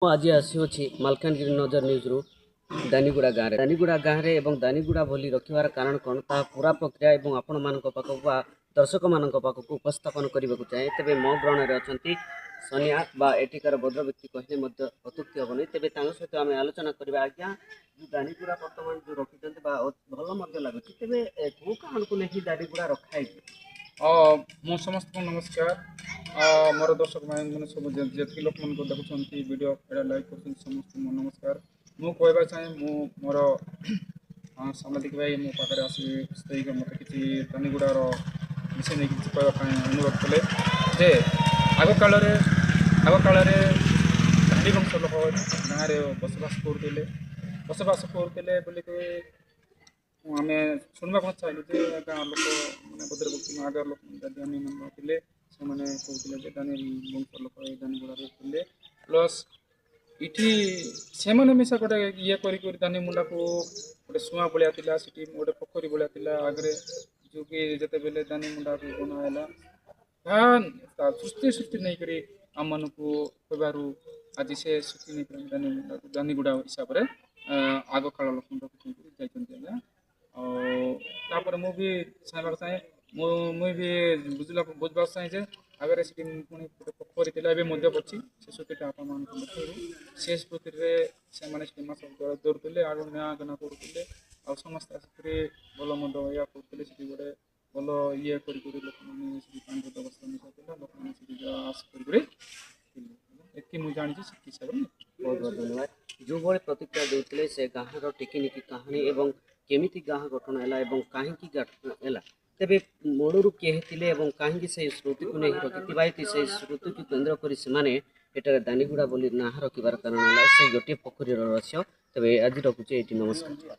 ମୁଁ ଆଜି ଆସିଅଛି ମାଲକାନଗିରି ନଜର ନ୍ୟୁଜ୍ରୁ ଦାନିଗୁଡ଼ା ଗାଁରେ। ଦାନିଗୁଡ଼ା ଗାଁରେ ଏବଂ ଦାନିଗୁଡ଼ା ବୋଲି ରଖିବାର କାରଣ କ'ଣ, ତାହା ପୁରା ପ୍ରକ୍ରିୟା ଏବଂ ଆପଣମାନଙ୍କ ପାଖକୁ ବା ଦର୍ଶକମାନଙ୍କ ପାଖକୁ ଉପସ୍ଥାପନ କରିବାକୁ ଚାହେଁ। ତେବେ ମୋ ଗ୍ରହଣରେ ଅଛନ୍ତି ସନିଆ ବା ଏଠିକାର ଭଦ୍ର ବ୍ୟକ୍ତି କହିଲେ ମଧ୍ୟ ଅତ୍ୟୁକ୍ତି ହେବନି। ତେବେ ତାଙ୍କ ସହିତ ଆମେ ଆଲୋଚନା କରିବା। ଆଜ୍ଞା, ଯେଉଁ ଦାନିଗୁଡ଼ା ବର୍ତ୍ତମାନ ଯେଉଁ ରଖିଛନ୍ତି ବା ଭଲ ମଧ୍ୟ ଲାଗୁଛି, ତେବେ କେଉଁ କାରଣକୁ ନେଇକି ଦାନିଗୁଡ଼ା ରଖା ହେଇଛି? ମୁଁ ସମସ୍ତଙ୍କୁ ନମସ୍କାର। ମୋର ଦର୍ଶକ ଭାଇମାନେ ସବୁ ଯେତିକି ଲୋକମାନଙ୍କୁ ଦେଖୁଛନ୍ତି ଭିଡ଼ିଓ, ଏଇଟା ଲାଇକ୍ କରୁଛନ୍ତି, ସମସ୍ତଙ୍କୁ ମୋ ନମସ୍କାର। ମୁଁ କହିବା ଚାହେଁ, ମୁଁ ମୋର ସାମ୍ବାଦିକ ଭାଇ ମୋ ପାଖରେ ଆସି ଉପସ୍ଥିତ ହେଇକି ମୋତେ କିଛି ଦାନିଗୁଡ଼ାର ବିଷୟ ନେଇକି କିଛି କହିବା ପାଇଁ ଅନୁରୋଧ କଲେ ଯେ ଆଗ କାଳରେ ଦାଣ୍ଡି ବଂଶ ଲୋକ ଗାଁରେ ବସବାସ କରୁଥିଲେ ବୋଲିକି ଆମେ ଶୁଣିବାକୁ ଚାହିଁଲୁ ଯେ ଗାଁ ଲୋକ ମାନେ ଭଦ୍ରବ୍ୟକ୍ତି, ଆଗର ଲୋକ ଦାନି ମାନେ ଥିଲେ, ସେମାନେ କହୁଥିଲେ ଯେ ଦାନି ବଂଶ ଲୋକ ଏଇ ଦାନିଗୁଡ଼ାରେ ଥିଲେ। ପ୍ଲସ୍ ଏଠି ସେମାନେ ମିଶା ଗୋଟେ ଇଏ କରି କରି ଦାନି ମୁଣ୍ଡାକୁ ଗୋଟେ ସୁଆଁ ଭଳିଆ ଥିଲା, ସେଠି ଗୋଟେ ପୋଖରୀ ଭଳିଆ ଥିଲା ଆଗରେ, ଯେଉଁକି ଯେତେବେଳେ ଦାନି ମୁଣ୍ଡାକୁ ବନା ହେଲା, ତାହା ସୃଷ୍ଟି ସୃଷ୍ଟି ନେଇକରି ଆମମାନଙ୍କୁ କହିବାରୁ ଆଜି ସେ ସୃଷ୍ଟି ନେଇକରି ଆମେ ଦାନି ମୁଣ୍ଡାକୁ ଦାନିଗୁଡ଼ା ହିସାବରେ ଆଗ କାଳ ଲୋକଙ୍କୁ ରଖିଛନ୍ତି ଯାଇଛନ୍ତି ଆଜ୍ଞା। ଆଉ ତାପରେ ମୁଁ ବି ଚାହିଁବାକୁ ଚାହେଁ, ମୁଁ ବି ବୁଝିବାକୁ ଚାହେଁ ଯେ ଆଗରେ ସେଠି ପୁଣି ଗୋଟେ ପୋଖରୀ ଥିଲା, ଏବେ ମଧ୍ୟ ଅଛି। ସେ ସ୍ମୃତିଟା ଆପଣମାନଙ୍କୁ ଦେଖେଇବୁ। ସେ ସ୍ମୃତିରେ ସେମାନେ ସେଠି ମାଛ ଧରୁଥିଲେ ଆଉ ନିଆଁ ଗନା କରୁଥିଲେ ଆଉ ସମସ୍ତେ ଆସିକରି ଭଲ ମନ୍ଦ ଇୟା କରୁଥିଲେ। ସେଠି ଗୋଟେ ଭଲ ଇଏ କରି କରି ଲୋକମାନେ ସେଠି ପାଣିର ବ୍ୟବସ୍ଥା ମିଶାଥିଲା, ଲୋକମାନେ ସେଠି ଆସ କରି କରି ଥିଲେ। ଏତିକି ମୁଁ ଜାଣିଛି ସେତିକି ହିସାବରେ। ବହୁତ ବହୁତ ଧନ୍ୟବାଦ। ଯେଉଁଭଳି ପ୍ରତିକ୍ରିୟା ଦେଉଥିଲେ ସେ ଗାଁର ଟିକିନିକି କାହାଣୀ ଏବଂ କେମିତି ଗାଁ ଗଠନ ହେଲା ଏବଂ କାହିଁକି ଗଠନ ହେଲା, ତେବେ ମୂଳରୁ କିଏ ଥିଲେ ଏବଂ କାହିଁକି ସେଇ ସ୍ମୃତିକୁ ନେଇ ରଖିଥିବା ହେତୁ ସେଇ ସ୍ମୃତିକୁ କେନ୍ଦ୍ର କରି ସେମାନେ ଏଠାରେ ଦାନିଗୁଡ଼ା ବୋଲି ନାଁ ରଖିବାର କାରଣ ହେଲା ସେଇ ଗୋଟିଏ ପୋଖରୀର ରହସ୍ୟ। ତେବେ ଆଜି ରଖୁଛି ଏଇଠି, ନମସ୍କାର।